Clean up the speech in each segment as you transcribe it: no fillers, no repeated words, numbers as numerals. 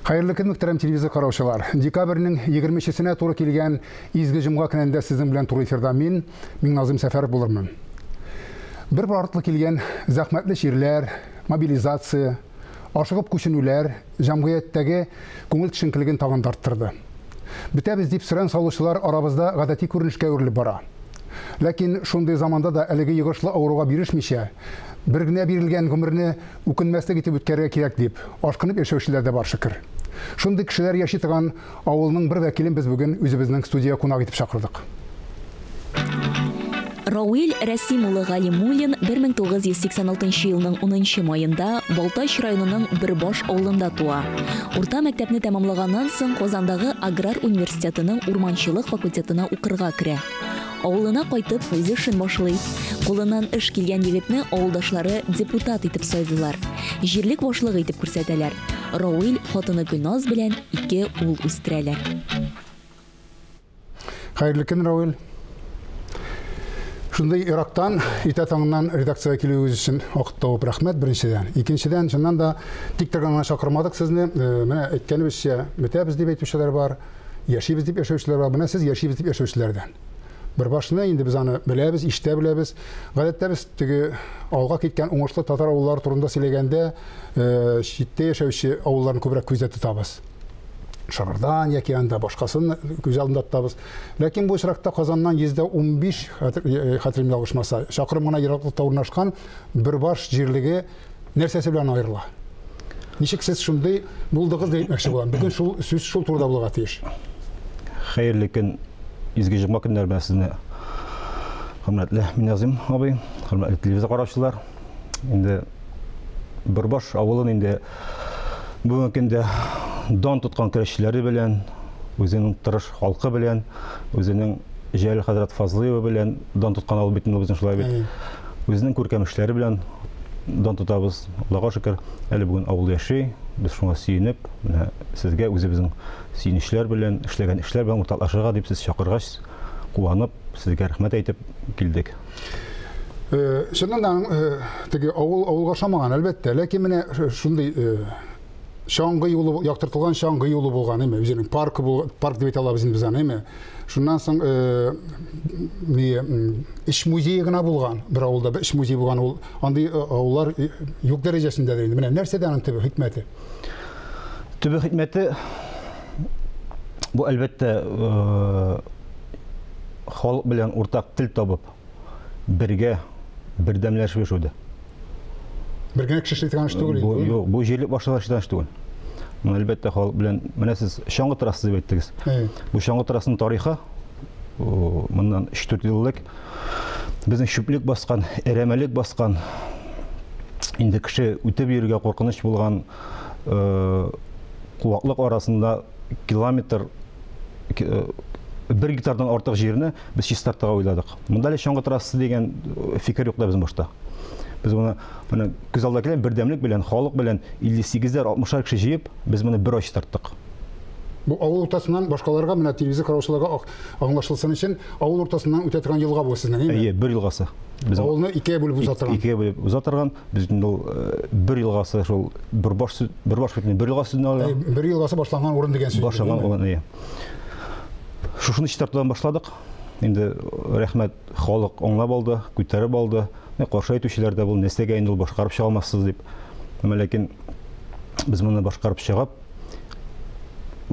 Хәерле көн, мөхтәрәм телевизор караучылар. Декабрьнең 23-сенә туры килгән изге җомга көнендә сезнең белән туры эфирда мин, Миңназым Сәфәров булырмын. Бер артлы килгән зәхмәтле чирләр, мобилизация, ашыгып күченүләр җәмгыятьтәге күңел төшенкелеген тагын да арттырды. Бетәбез дип сөрән салучылар арабызда гадәти күренешкә әверелеп бара. Ләкин шундый заманда да әлеге йогышлы авыруга бирешмичә, бер генә бирелгән гомерне үкенмәслек итеп үткәрергә кирәк дип, ашкынып яшәүчеләр дә бар, шөкер. Шундый кешеләр яши торган авылның бер вәкилен без бүген үзебезнең студиягә кунак итеп чакырдык. Рауил Рәсим улы Галимуллин 1986 елның 10 маенда Балтач районының Бөрбаш авылында туа. Урта мәктәпне тәмамлаганнан соң Казандагы аграр университетының урманчылык факультетына укырга керә. Авылына кайтып үз эшен башлый. Кулыннан эш килгән егетне авылдашлары депутат итеп сайлыйлар. Җирлек башлыгы итеп күрсәтәләр. Рауил хатыны Гөлназ белән ике ул үстерәләр. Хәерле көн, Рауил. Шундый ерактан, иртә таңнан редакциягә килүегез өчен вакыт табып рәхмәт, беренчедән. Икенчедән, чыннан да тик торганнан чакырмадык сезне. Менә әйткәнебезчә, бетәбез дип әйтүчеләр бар, яшибез дип яшәүчеләр бар. Менә сез яшибез дип яшәүчеләрдән. Бер башны инде без аны беләбез, ишетә беләбез. Гадәттә без теге алга киткән уңышлы татар авыллары турында сөйләгәндә, читтә яшәүче авылларны күбрәк күздә тотабыз. Шыгырдан яки анда башкасын күз алдында тотабыз. Ләкин бу очракта Казаннан 115, хәтерем ялгышмаса, чакрым гына ераклыкта урнашкан Бөрбаш җирлеге нәрсәсе белән аерыла? Ничек сез шундый булдыгыз дип әйтмәкче булам. Бүген шул сүз шул турыда булырга тиеш. Хәерле көн, изге җомга көннәре белән сезне, хөрмәтле Миназим абый, хөрмәтле телевизор караучылар. Инде Бөрбаш авылын инде бүгенге көндә дан тоткан көрәшчеләре белән, үзенең тырыш халкы белән, үзенең Җәлил хәзрәт Фазлыева белән дан тоткан авыл бит инде безнең шулай бит. Үзенең күркәм эшләре белән дан тотабыз. Аллага шөкер, әле бүген авыл яши. Без шуңа сөенеп, менә сезгә үзебезнең сөенечләр белән, эшләгән эшләр белән уртаклашырга дип сез чакыргач, куанып, сезгә рәхмәт әйтеп килдек. Чыннан да теге авыл авылга ошамаган, әлбәттә. Ләкин менә шундый чаңгы юлы, яктыртылган чаңгы юлы булган, әйме, үзенең паркы булган, парк дип әйтә алабыз инде без аны, әйме. Шуннан соң ни эш музее гына булган, бер авылда бер эш музее булган, ул андый авыллар юк дәрәҗәсендәдер инде. Менә нәрсәдә аның төбе хикмәте? Төбе хикмәте бу, әлбәттә, халык белән уртак тел табып, бергә бердәмләшеп яшәүдә. Бер генә кеше эшли торган эш түгел инде. Юк, бу җирлек башлыгы эшли торган эш түгел. Моны әлбәттә халык белән менә сез чаңгы трассасы дип әйттегез. Бу чаңгы трассасының тарихы моннан 3-4 ел элек безнең чүплек баскан, әрәмәлек баскан, инде кеше үтеп йөрергә куркыныч булган куаклык арасында километр бер гектардан артык җирне без чистартырга уйладык. Монда әле чаңгы трассасы дигән фикер юк та безнең башта. Без моны менә күз алдына килә бердәмлек белән, халык белән 58-ләр, 60-лар кеше җыеп, без моны бер ай чистарттык. Бу авыл уртасыннан башкаларга, менә телевизор караучыларга аңлашылсын өчен, авыл уртасыннан үтә торган елга бу сезнең, әйеме? Әйе, бер елгасы. Без авылны икегә бүлеп уза торган. Икегә бүлеп уза торган. Без инде ул бер елгасы шул бер баш бер баш бит бер елгасы сүзен Бер елгасы башланган урын дигән сүз. Башланган урын, әйе. Шушыны чистартудан башладык. Инде рәхмәт, халык аңлап алды, күтәреп алды. Каршы әйтүчеләр дә булды, нәрсәгә инде ул башкарып чыга алмассыз дип. Әмма ләкин без моны башкарып чыгып,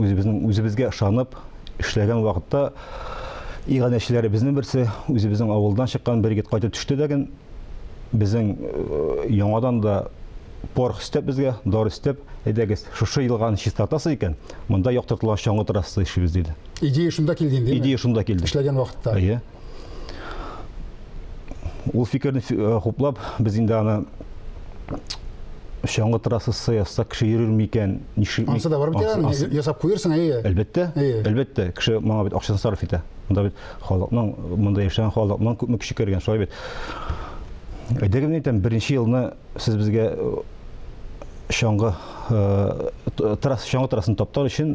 үзебезнең үзебезгә ышанып эшләгән вакытта иганәчеләребезнең берсе, үзебезнең авылдан чыккан бер егет кайтып төште дә безнең яңадан да порох өстәп безгә, дары өстәп, әйдәгез, шушы елганы чистартасыз икән, монда яктыртылган чаңгы трассасы эшлибез, диде. Идея шунда килде инде. Идея шунда килде. Эшләгән вакытта. Әйе. Ул фикерне хуплап, без инде аны чаңгы трассасы ясасак, кеше йөрер микән, ничек? Ансы да бар бит, ясап куерсың, әйе. Әлбәттә, әлбәттә, кеше моңа бит акчасын сарыф итә. Монда бит халыкның, монда яшәгән халыкның күпме көче кергән, шулай бит. Әйдәгез, мин әйтәм, беренче елны сез безгә чаңгы трасса, чаңгы трассасын таптар өчен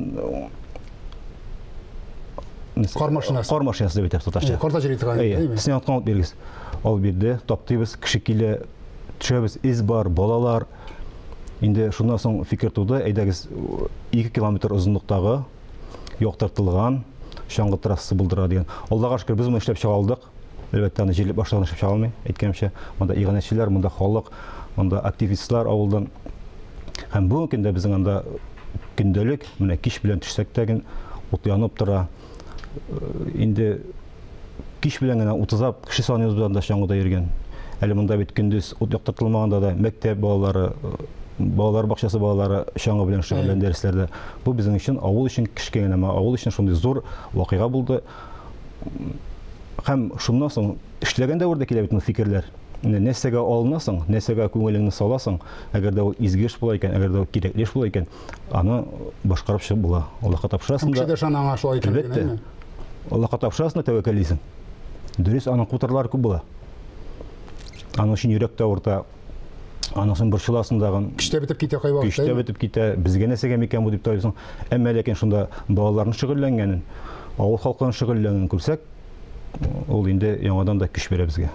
кар машинасы. Кар машинасы дип әйтәбез татарча. Карда йөри торган. Әйе, син яткан алып бирегез. Алып бирде, таптыйбыз, кеше килә, төшәбез, эз бар, балалар. Инде шуннан соң фикер туды, әйдәгез 2 километр озынлыктагы яктыртылган чаңгы трассасы булдыра дигән. Аллага шөкер, без моны эшләп чыга алдык. Әлбәттә, аны җирлек башлыгы эшләп чыга алмый, әйткәнемчә. Монда иганәчеләр, монда халык, монда активистлар авылдан. Һәм бүгенге көндә безнең анда көндәлек, менә кич белән төшсәк тә ген ут янып тора. Инде кич белән генә 30-ап кеше саныйбыз без анда чаңгыда йөргән. Әле монда бит көндез ут яктыртылмаганда да мәктәп балалары, балалар бакчасы балалары чаңгы белән шөгыльләнә дәресләрдә. Бу безнең өчен, авыл өчен кечкенә генә, авыл өчен шундый зур вакыйга булды. Һәм шуннан соң эшләгән дәвердә килә бит фикерләр. Нәрсәгә алынасың, нәрсәгә күңелеңне саласың, әгәр дә ул изге эш була икән, әгәр дә ул кирәкле эш була икән, аны башкарып чыгып була. Аллаһка тапшырасың да. Кеше дә ышана аңа шулай икәнлегенә. Әлбәттә. Аллаһка тапшырасың да тәвәккәллисең. Дөрес, аның кутырлары күп була. Аның өчен йөрәк тә авырта, аның өчен борчыласың дагын. Көч тә бетеп китә кайвакытта. Көч тә бетеп китә, безгә нәрсәгә микән бу дип тә уйлыйсың. Әмма ләкин шунда балаларның шөгыльләнгәнен, авыл халкының шөгыльләнгәнен күрсәк, ул инде яңадан да көч бирә безгә.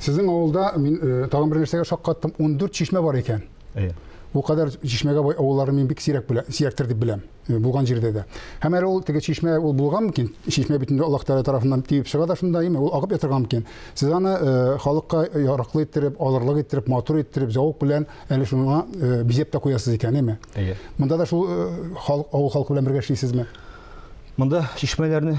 Сезнең авылда мин тагын бер нәрсәгә шаккаттым. 14 чишмә бар икән. Әйе. Бу кадәр чишмәгә бай авылларны мин бик сирәк беләм, сирәктер дип беләм. Булган җирдә дә. Һәм әле ул теге чишмә ул булган мөмкин. Чишмә бит инде Аллаһ Тәгалә тарафыннан тибеп чыга да шунда, име, ул агып ятырга мөмкин. Сез аны халыкка яраклы иттереп, алырлык иттереп, матур иттереп, зәвык белән әле шуңа бизәп тә куясыз икән, име? Әйе. Монда да шул халык, авыл халкы белән бергә эшлисезме? Монда чишмәләрне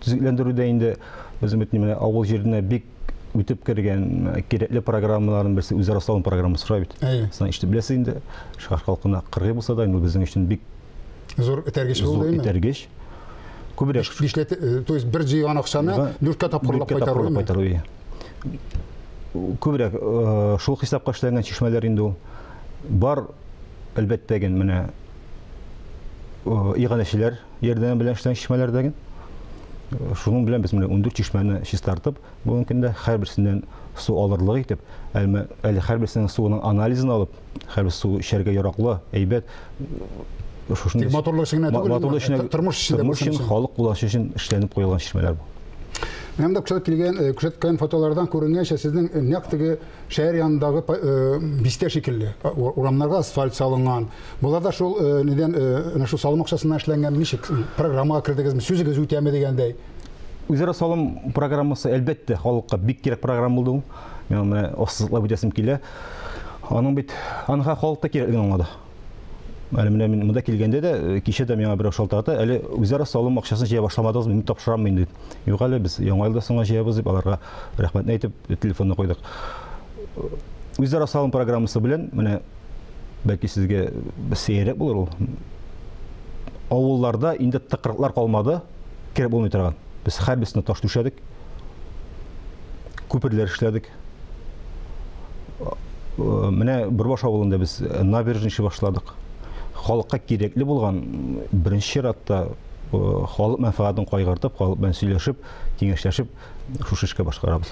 төзекләндерүдә инде безнең бит менә авыл җиренә бик үтеп кергән кирәкле программаларның берсе үзара салым программасы шулай бит. Әйе. Сез ишетеп беләсез инде, шәһәр халкына кыргый булса да, инде безнең өчен бик зур этәргеч булды, зур этәргеч. Күбрәк бишләт, то есть бер җыйган акчаны дүрткә тапкырлап кайтару. Кайтару. Күбрәк шул хисапка эшләнгән чишмәләр инде ул. Бар, әлбәттә, менә иганәчеләр ярдәме белән эшләнгән чишмәләр дә. Шуның белән без менә 14 чишмәне чистартып, бүгенге көндә һәрберсеннән су алырлык итеп, әле һәрберсенең суының анализын алып, һәрбер су эчәргә яраклы, әйбәт. Тик матурлык өчен генә түгел, тормыш өчен дә, тормыш өчен, халык кулланышы өчен эшләнеп куелган чишмәләр бу. Менә монда күрсәтеп килгән, күрсәткән фотолардан күренгәнчә, сезнең нәкъ теге шәһәр янындагы бистә шикелле, урамнарга асфальт салынган. Болар да шул нидән, менә шул салым акчасыннан эшләнгән, ничек программага кердегезме, сүзегез үтәме дигәндәй? Үзара салым программасы, әлбәттә, халыкка бик кирәк программа булды ул. Мин менә ассызыклап үтәсем килә. Аның бит, аныга халык та кирәклеген аңлады. Әле менә мин монда килгәндә дә, кичә дә миңа берәү шалтырата, әле үзара салым акчасын җыя башламадыгыз, мин тапшырамын инде. Юк әле, без яңа елда соңга җыябыз дип, аларга рәхмәтне әйтеп, телефонны куйдык. Үзара салым программасы белән, менә бәлки сезгә сәеррәк булыр ул. Авылларда инде тыкрыклар калмады, кирәк булмый торган. Без һәрберсенә таш түшәдек, күперләр эшләдек. Менә Бөрбаш авылында без набережный эшли башладык. Халыкка кирәкле булган беренче чиратта халык мәнфәгатен кайгыртып, халык белән сөйләшеп, киңәшләшеп шушы эшкә башкарабыз.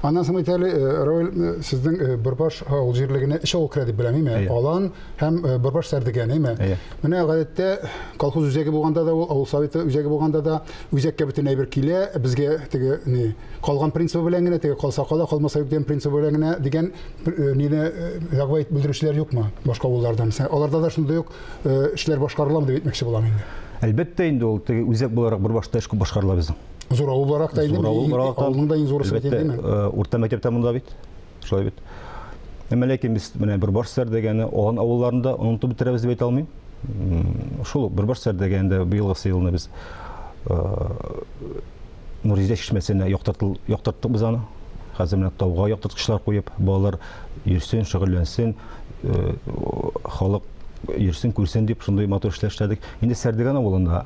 Аннан соң әйтә әле, Равил, сезнең Бөрбаш авыл җирлегенә өч авыл керә дип беләм, әйме? Алан һәм Бөрбаш Сәрдегән, әйме? Менә гадәттә колхоз үзәге булганда да ул, авыл советы үзәге булганда да үзәккә бөтен әйбер килә, безгә теге ни калган принцибы белән генә, теге калса кала, калмаса юк дигән принцибы белән генә дигән нине дәгъва итеп белдерүчеләр юкмы башка авылларда? Мәсәлән, аларда да шундый ук эшләр башкарыламы дип әйтмәкче булам инде. Әлбәттә инде ул теге үзәк буларак Бөрбашта эш күп башкарыла безнең. Зур авыл буларак та инде, Зур авыл буларак та, авылның да иң зурысы бит инде, әлбәттә, урта мәктәптә монда бит, шулай бит. Әмма ләкин без менә Бөрбаш Сәрдегәне, Алан авылларында онытып бетерәбез дип әйтә алмыйм. Шул ук Бөрбаш Сәрдегәндә быелгысы елны без Нурзидә чишмәсенә яктырттык без аны. Хәзер менә тауга яктырткычлар куеп, балалар йөрсен, шөгыльләнсен, халык йөрсен, күрсен дип шундый матур эшләр эшләдек. Инде Сәрдегән авылында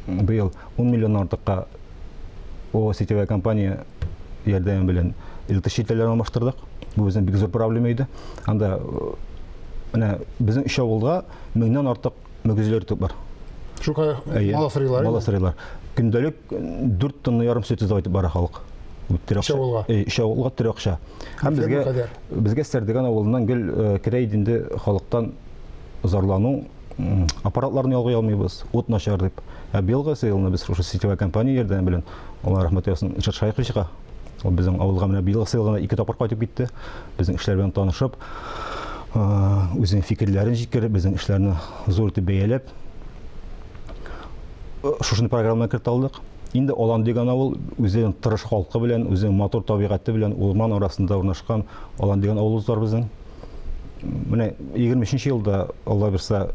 быел 10 миллионнан артыкка ООО сетевая компания ярдәме белән электр челтәрләрен алмаштырдык. Бу безнең бик зур проблема иде. Анда менә безнең өч авылга меңнән артык мөгезле өртек бар. Шука мал асрыйлар, Мал асрыйлар. Көндәлек дүрт тонна ярым сөт сатып итеп бара халык. Өч авылга. Өч авылга тере акча. Һәм Күпме кадәр? безгә Сәрдегән авылыннан гел керә иде инде халыктан зарлану, аппаратларны ялгый алмыйбыз, ут начар дип. Ә быелгы елны без шушы сетевая компания ярдәме белән, Алла рәхмәт яусын, Илшат Шәеховичка, ул безнең авылга менә быелгы елны 2 тапкыр кайтып китте. Безнең эшләр белән танышып, Үзенең фикерләрен җиткереп, безнең эшләрне зур итеп бәяләп, шушыны программага кертә алдык. Инде Алан дигән авыл үзенең тырыш халкы белән, үзенең матур табигате белән урман арасында урнашкан Алан дигән авылыбыз бар безнең. Менә 23 елда, Алла бирса,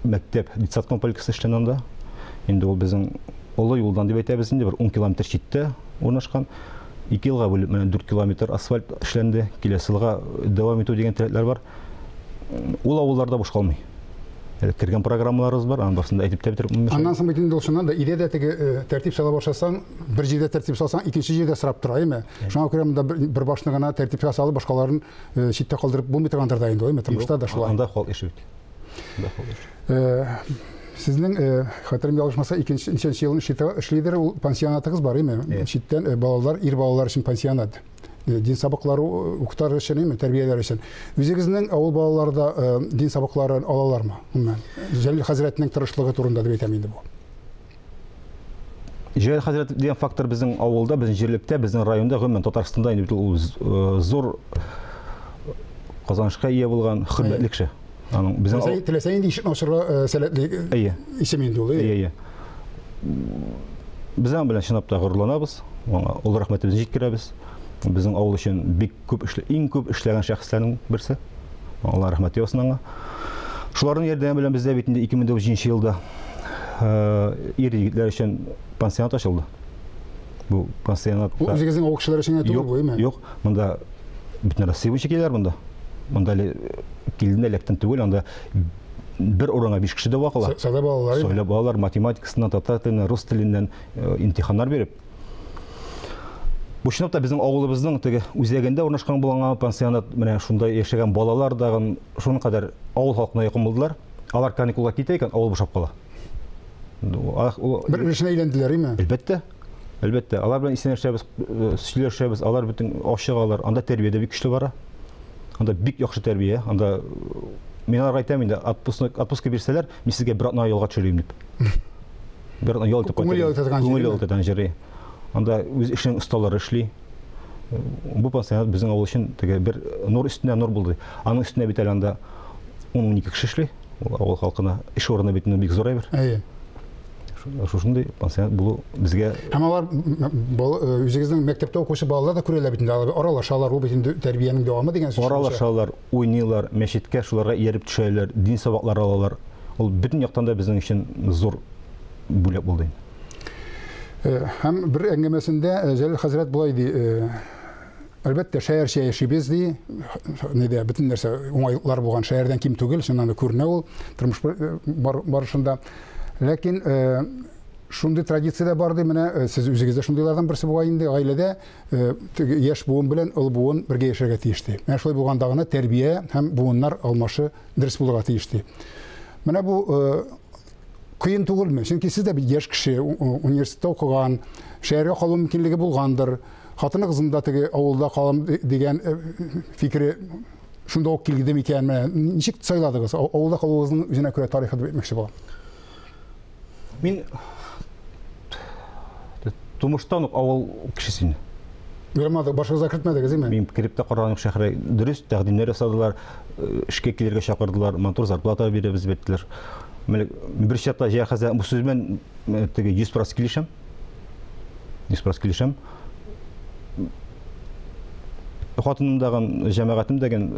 мәктәп, детсад комплексы эшләнә анда. Инде ул безнең олы юлдан дип әйтәбез инде, бер 10 километр читтә урнашкан. 2 елга бүлеп, менә 4 километр асфальт эшләнде. Киләсе елга дәвам итү дигән теләкләр бар. Ул авылларда буш калмый. Әле кергән программаларыбыз бар, аның барысын да әйтеп тә бетереп булмый. Аннан соң бит инде ул чыннан да өйдә дә теге тәртип сала башласаң, бер җирдә тәртип салсаң, икенче җирдә сорап тора, әйме? Шуңа күрә монда бер башны гына тәртипкә салып, башкаларын читтә калдырып булмый торгандыр да инде, әйме? Тормышта да шулай. Анда халык эше бит. Анда халык эше. Сезнең, хәтерем ялгышмаса, икенче ничәнче елын эшлидер ул пансионатыгыз бар, әйме? Читтән балалар, ир балалар өчен пансионат. Дин сабаклары укытар өчен, әйме, тәрбияләр өчен. Үзегезнең авыл балалары да дин сабакларын алалармы? Гомумән, Җәлил хәзрәтнең тырышлыгы турында дип әйтәм инде бу. Җәлил хәзрәт дигән фактор безнең авылда, безнең җирлектә, безнең районда, гомумән Татарстанда инде ул зур казанышка ия булган хөрмәтле кеше. Аның безнең теләсә инде ишекне ачырга сәләтле исем инде ул. Әйе. Без аның белән чынлап та горурланабыз, аңа олы рәхмәтебезне җиткерәбез. Безнең авыл өчен бик күп эшле, иң күп эшләгән шәхесләрнең берсе. Алла рәхмәте яусын аңа. Шуларның ярдәме белән бездә бит инде 2009 елда ир егетләр өчен пансионат ачылды. Бу пансионат. Ул үзегезнең авыл кешеләре өчен генә түгел бу, әйме? Юк, монда бөтен Россия буенча киләләр монда. Монда әле килдем дә эләктем түгел, анда бер урынга 5 кеше дәва кыла. Сайлап алалар. Сайлап алалар, математикасыннан, татар теленнән, рус теленнән имтиханнар биреп. Бу чынлап та безнең авылыбызның теге үзәгендә урнашкан булган пансионат, менә шунда яшәгән балалар дагын шуның кадәр авыл халкына якын булдылар. Алар каникулга китә икән, авыл бушап кала. Бер өлешенә әйләнделәр, име? Әлбәттә. Әлбәттә, алар белән исәнләшәбез, сөйләшәбез, алар бөтен ашыгалар. Анда тәрбия дә бик көчле бара. Анда бик яхшы тәрбия. Анда мин аларга әйтәм инде, отпуска бирсәләр, мин сезгә бер атна ялга төшерим дип. Бер атна ял итеп кайтам. Күңел ял итә торган җире. Күңел ял итә торган җире. Анда үз эшенең осталары эшли. Бу пансионат безнең авыл өчен теге бер нур өстенә нур булды. Аның өстенә бит әле анда 10-12 кеше эшли. Ул авыл халкына эш урыны бит бик зур әйбер. Әйе. Шушындый пансионат булу безгә. Һәм алар үзегезнең мәктәптә укучы балалар да күрәләр бит инде, алар аралашалар, ул бит инде тәрбиянең дәвамы дигән сүз. Аралашалар, уйныйлар, мәчеткә шуларга ияреп төшәләр, дин сабаклары алалар. Ул бөтен яктан да безнең өчен зур бүләк булды инде. Һәм бер әңгәмәсендә Җәлил хәзрәт болай ди, әлбәттә, шәһәрчә яшибез ди, нидә бөтен нәрсә уңайлыклар булган шәһәрдән ким түгел, чыннан да күренә ул тормыш барышында. Ләкин шундый традиция дә бар ди, менә сез үзегез дә шундыйлардан берсе бугай инде, гаиләдә яшь буын белән олы буын бергә яшәргә тиеш ди. Менә шулай булганда гына тәрбия һәм буыннар алмашы дөрес булырга тиеш ди. Менә бу кыен түгелме? Чөнки сез дә бит яшь кеше, университетта укыган, шәһәргә калу мөмкинлеге булгандыр. Хатыныгызның да теге авылда калам дигән фикере шунда ук килде микән? Менә ничек сайладыгыз? Авылда калуыгызның үзенә күрә тарихы дип әйтмәкче булам. Мин тумыштан ук авыл кешесе инде. Ярамады, башыгызга кертмәдегез, әйме? Мин кереп тә караган юк шәһәргә. Дөрес тәкъдимнәр ясадылар, эшкә килергә чакырдылар, матур зарплата бирәбез дип әйттеләр. Бер чакта җәй хәзер бу сүз белән теге 100% килешәм. 100% килешәм. Хатыным дагын, җәмәгатем дагын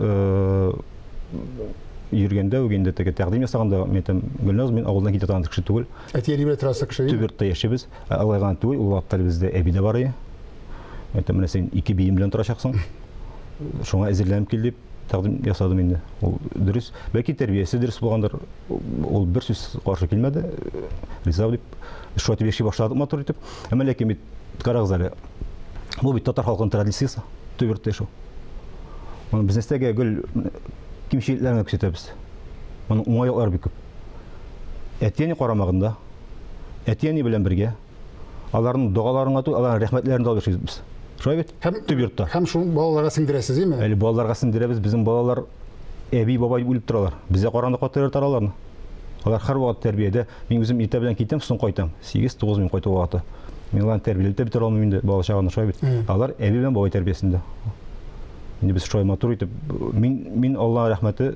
йөргәндә үк инде теге тәкъдим ясаганда, мин әйтәм, Гөлназ, мин авылдан китә торган кеше түгел. Әти-әни белән торасы кеше. Төп йортта яшибез. Алай гына түгел, ул вакытта бездә әби дә бар иде. Әйтәм, менә син ике бием белән торачаксың. Шуңа әзерләнеп кил дип тәкъдим ясадым инде. Ул дөрес, бәлки тәрбиясе дөрес булгандыр. Ул бер сүз каршы килмәде. Риза дип, шулай итеп яши башладык матур итеп. Әмма ләкин бит карагыз әле. Бу бит татар халкының традициясе, төп йортта яшәү. Моны без нәрсәгә гел кимчелекләрне күрсәтәбез. Моның уңай яклары бик күп. Әти-әни карамагында, әти-әни белән бергә, аларның догаларын гына түгел, аларның рәхмәтләрен дә алып яшибез без. Шулай бит? Һәм төп йортта. Һәм шул балаларга сеңдерәсез, әйме? Әле балаларга сеңдерәбез. Безнең балалар әби, бабай дип үлеп торалар. Безгә караганда каты ярата аларны. Алар һәрвакыт тәрбиядә. Мин үзем иртә белән китәм, соң кайтам. 8-9 мин кайту вакыты. Мин аларны тәрбияләп тә бетерә алмыйм инде, бала чагында шулай бит. Алар әби белән бабай тәрбиясендә. Инде без шулай матур итеп, мин Алла рәхмәте,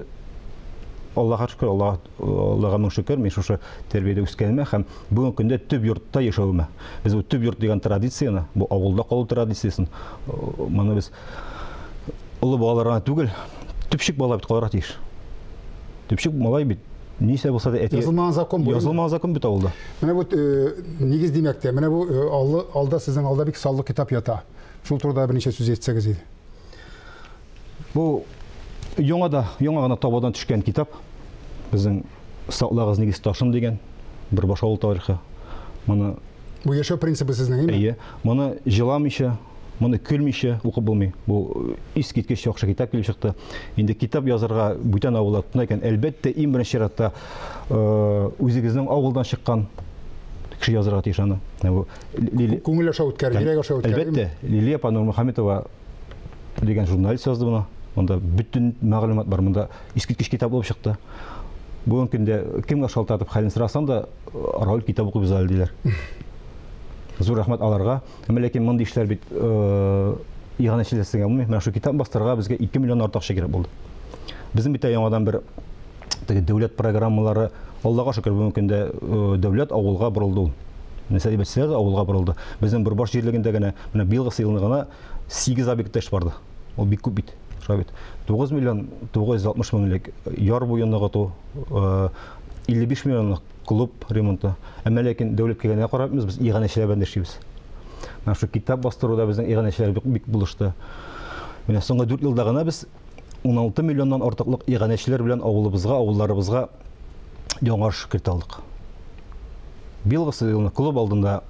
Аллаһка шөкер, Аллаһка мең шөкер, мин шушы тәрбиядә үскәнемә һәм бүгенге көндә төп йортта яшәвемә. Без бу төп йорт дигән традицияне, бу авылда калу традициясен, моны без олы балаларга түгел, төпчек бала бит калырга тиеш. Төпчек малай бит ничә булса да әти. Язылмаган закон бу. Язылмаган закон бит авылда. Менә бу нигез димәк тә, менә бу алда сезнең алда бик саллы китап ята. Шул турыда берничә сүз әйтсәгез иде. Бу яңа да, яңа гына табадан төшкән китап. Безнең Саклагыз нигез ташын дигән бер баш авыл тарихы. Моны Бу яшәү принцибы сезнең, әйеме? Әйе. Моны җыламыйча, моны көлмичә укып булмый. Бу искиткеч яхшы китап килеп чыкты. Инде китап язарга бүтән авыллар тотына икән, әлбәттә, иң беренче чиратта үзегезнең авылдан чыккан кеше язарга тиеш аны. Бу Күңел аша үткәр, йөрәк аша үткәр. Әлбәттә, Лилия апа Нурмөхәммәтова дигән журналист язды моны. Монда бөтен мәгълүмат бар, монда искиткеч китап булып чыкты. Бүгенге көндә кемгә шалтыратып хәлен сорасаң да, Рауль китап укып яза әле диләр. Зур рәхмәт аларга. Әмма ләкин мондый эшләр бит иганәчеләр сеңә булмый. Менә шул китап бастырырга безгә 2 миллион артык акча кирәк булды. Безнең бит яңадан бер теге дәүләт программалары, Аллага шөкер, бүгенге көндә дәүләт авылга борылды ул. Нәрсә дип әйтсәләр дә, авылга борылды. Безнең Бөрбаш җирлегендә генә, менә быелгысы елны гына 8 объектта эш барды. Ул бик күп бит. Шулай бит. 9 миллион 960 меңлек яр буен ныгыту, 55 миллионлык клуб ремонты. Әмма ләкин дәүләткә генә карамыйбыз, без иганәчеләр белән эшлибез. Менә шул китап бастыруда безнең иганәчеләр бик, бик булышты. Менә соңгы 4 елда гына без 16 миллионнан артыклык иганәчеләр белән авылыбызга, авылларыбызга яңарыш кертә алдык. Быелгысы елны клуб алдында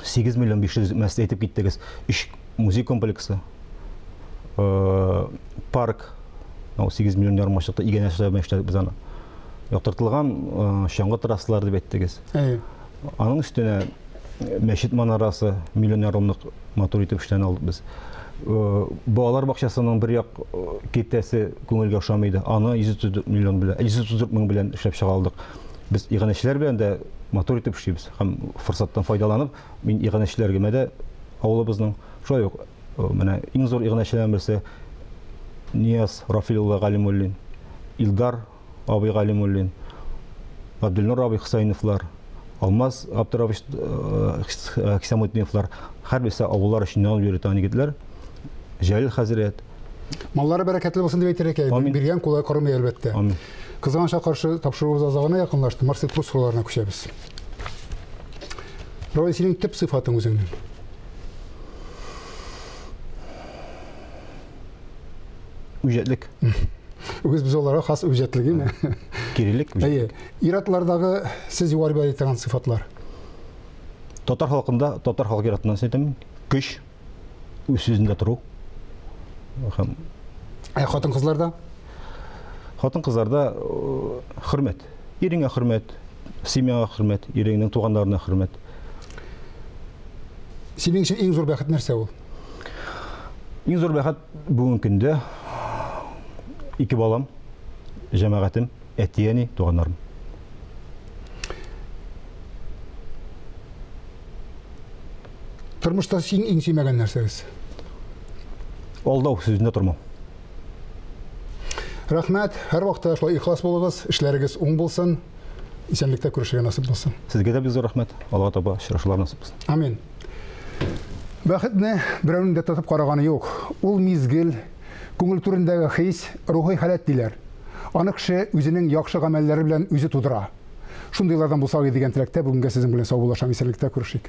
8 миллион 500 мәс әйтеп киттегез. 3 музей комплексы, парк, 8 миллион ярымга чыкты, иганәчеләр белән эшләдек без аны. Яктыртылган чаңгы трассалар дип әйттегез. Аның өстенә мәчет манарасы миллион ярымлык матур итеп эшләнә алдык без. Балалар бакчасының бер як киртәсе күңелгә ошамый иде. Аны 134 миллион белән, 134 мең белән эшләп чыга алдык. Без иганәчеләр белән дә матур итеп эшлибез. Һәм форсаттан файдаланып, мин иганәчеләргә дә авылыбызның шулай ук менә иң зур иганәчеләрнең берсе Нияз Рафил улы Галимуллин, Илдар абый Галимуллин, Абделнур абый Хусайновлар, Алмаз Абдурович Хисамутдиновлар, һәрберсе авыллар өчен янып йөри торган егетләр. Җәлил хәзрәт. Маллары бәрәкәтле булсын дип әйтергә кирәк. Биргән кулай кормый әлбәттә. Амин. Кызганычка каршы тапшыруыбыз азагына якынлашты. Марсель Прус сорауларына күчәбез. Равил, синең төп сыйфатың үзеңнең? Үҗәтлек. Үгез бозауларга хас үҗәтлек, әйеме? Кирелек. Әйе. Ир-атлардагы сез югары бәя торган сыйфатлар? Татар халкында, татар халкы ир-атыннан әйтәм, көч, үз сүзендә тору. Һәм Ә хатын-кызларда? Хатын-кызларда хөрмәт. Иреңә хөрмәт, семьяңа хөрмәт, иреңнең туганнарына хөрмәт. Синең өчен иң зур бәхет нәрсә ул? Иң зур бәхет бүгенге көндә ике балам, җәмәгатем, әти-әни, туганнарым. Тормышта син иң сөймәгән нәрсәгез? Алдау сүзендә тормау. Рәхмәт, һәрвакытта шулай ихлас булыгыз, эшләрегез уң булсын, исәнлектә күрешергә насыйп булсын. Сезгә дә бик зур рәхмәт, Аллаһ таба очрашулар насыйп булсын. Амин. Бәхетне берәүнең дә татып караганы юк. Ул мизгел, күңел түрендәге хис, рухи халәт диләр. Аны кеше үзенең яхшы гамәлләре белән үзе тудыра. Шундыйлардан булсак иде дигән теләктә бүгенгә сезнең белән саубуллашам, исәнлектә күрешик.